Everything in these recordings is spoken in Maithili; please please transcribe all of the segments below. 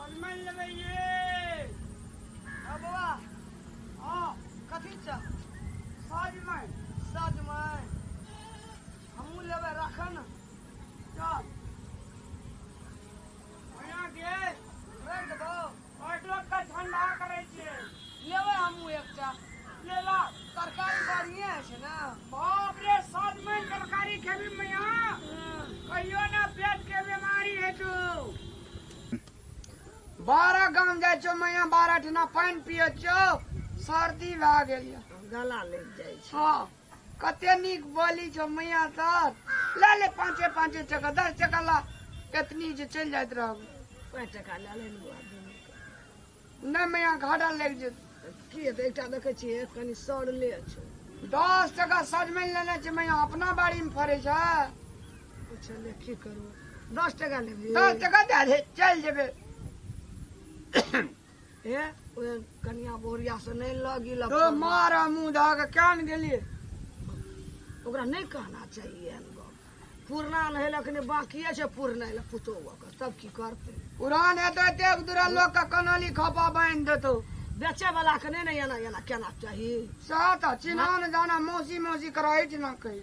सजमनि लेबै ये। हँ बौआ। हँ। कथी छै? सजमनि। सजमनि हमहूँ लेबै, राखऽ ने। चल भैया गे। राखि देबौ। ऑटो के ठंडा करै छियै। लेबै हमहूँ एकटा। ले ला। तरकारी बढ़िएँ होइ छै ने। बाप रे, सजमनि तरकारी खेबी मैया, कहियो ना पेट के बीमारी हेतौ। 12 गाम जाइ छौ मैया, 12 ठिना पानि पियै छौ, सर्दी भए गेल यऽ। गला लागि जाइ छै। हँ, कते नीक बोली छौ मैया। सर ले ले, पाँचे पाँचे टका, 10 टका ला, एतनी जे चलि जाइत रहब। 5 टका लए ले ने बौआ दुनूके। नहि मैया, घाटा लागि जेतै। की हेतै? एकटा देखै छियै कनि सड़ले छौ। 10 टका सजमनि लेने छै मैया, अपना बाड़ीमे फड़ै छै। अच्छा ले, की करबै, 10 टका लेबही? 10 टका दए दे, चलि जेबै। हे, ओहि कनिया बहुरिया से नहि लगी। तो मारा मुँह धऽ के केहन गेलियै। ओकरा नहि कहना चाहिए एहन गप। पुरना नहि अखने बाकिए छै पुरनाइ लए पुतोहु ओकर, तब की करतै? पुरान हेतै तऽ एक दूरा लोक के कनौली खपा बान्हि देतौ। बेचे वाला के नहि ने एना एना केना चाही। सएह तऽ चिन्हा ने जाना, मौसी मौसी कराइ ना कही।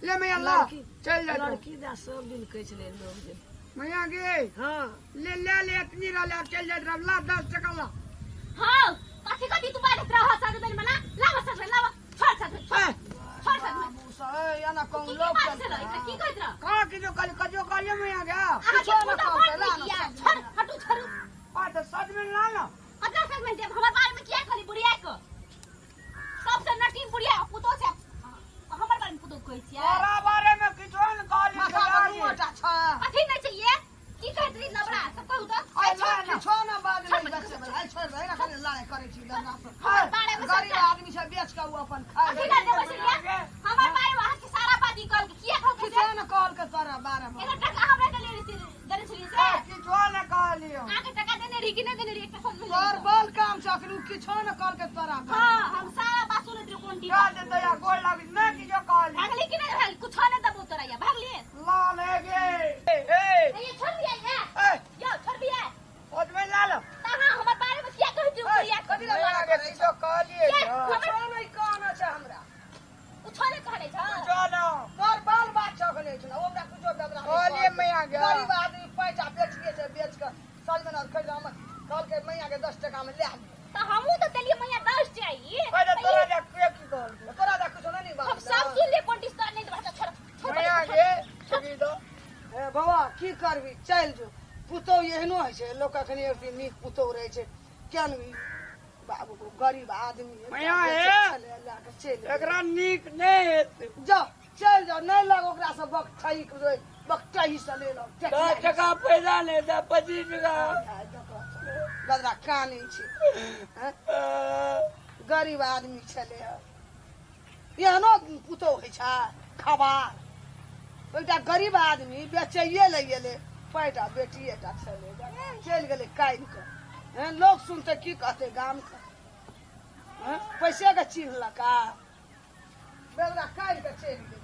ले मैया ला। लड़की चलि जाइत। लड़की दए सब दिन कहै छलै लोग जे। मैया गे। हँ। ले ले ले, एतनी रहले, आब चलि जाइत रहब। ला, 10 टका ला। हाँ, कथी कथी तू बाजत रह? सजमनि मना लाव, सजमनि लाव, छोड़ सजमनि, छोड़ छोड़ सजमनि। बाबू सब एना कहूँ की की लोग बात छलै एकरा? की कहैत रह? कहाँ किछो कहली, कहियो कहलियै मैया गे? अहाँ किछो के ने पुतहु कहतै, बड़ ला नीक ने यऽ। सजमनि। छोड़, हटू, छोड़ू। आ तऽ सजमनि ला ने। कतना सजमनि देब? हमर बारे में किया कहली बुढ़िया के? सबसे नटीन बुढ़िया पुतोह छै, हमर बारे में पुतोह कहै छियै? तोरा बारे में किछो ने कहली। माथा पर मुँहटा छै। कथी नहि छै ये? की कहैत रही लबड़ा सब, कहू तऽ। आइ ला ने। किछो ने बाजलै। छोड़। बच्चे बला, आइ छोड़ दे ने, खाली लड़ाइ करै छी दंगा से। हमर बारे में गरीब सबटा आदमी छै, बेच के ओ अपन खाइ कथी छै। लए देबै छलियै? हमर बारे में अहाँके सारा बात ई कहलकै। किया कहलकै किछो से? ने कहलकै तोरा बारे में। एकर टका हमरा देने रही, देने छलियै से? किछो ने कहलियौ। अहाँके टका देने रही कि नहि देने रही? एकटा सजमनि तोर लेने। बल काम छै, अखन उ किछो ने कहलकै तोरा बारे में। हाँ, हम सारा बात सुनैत रही। कोन दए टीका देतै आ गोर लागै नहि किछो कहली। भागली कि नहि भागली? कुछो नहि देबो तोरा या, भागली। ला ले गे ए। ये छोड़ दिया ये। ए। यो छोड़ दिया। सजमनि ला लो। तऽ अहाँ हमर बारे में किया कहैत रही बुढ़िया के? कथी लए मैया लड़ाइ गे, करै किछो छै? कहलियै? के? गे? हमर किछो नहि कहना छै हमरा। कुछो नहि कहने छौ? किछो ने। तोर बाल बात छौ अखन एहिठिना, ओ हमरा किछो बेदरा नहि कहलियै कहलकै। मैया गे। गरीब आदमी पैसा बेचिए छै, बेच के सजमनि आर खरीद, हमर कहलकै मैया के 10 टका में लए लिअ। तऽ हमहूँ तऽ देलियै मैया 10 चाहिए। पहिले तोरा जे के की कहलकै? तोरा दए किछो नहि ने हम बाजलै। सब सुन लिए। कोन टिस्ता नहि देबा, छोड़ छोड़। मैया गे, छोड़ी दो। हे बाबा, की करबी, चलि जो। पुतहु एहनो होइ छै लोक, अखन एक दिन नीक पुतहु रहै छै। किया ने बाबू, गरीब आदमी है, मैया बेचै हे। छलै, लए कऽ चलि गेलै। एकरा नीक नहि हेतै। जाओ, चलि जाओ, नहि लग ओकरा से बकठही बकटही से ले लो। 10 टका पैसा नहि दे, 25 टका। बदरा कानै छै, हैं? गरीब आदमी छलै, एहनो पुतहु होइ छै खबार। एकटा गरीब आदमी बेचैए लए गेलै, पैटा बेटिए टा छलै, चलि गेलै कानि कऽ। हैं, लोक सुनतै की कहतै गामके? हैं, पैसे के चिन्हलका, बेदरा कानि कऽ चलि गेलै।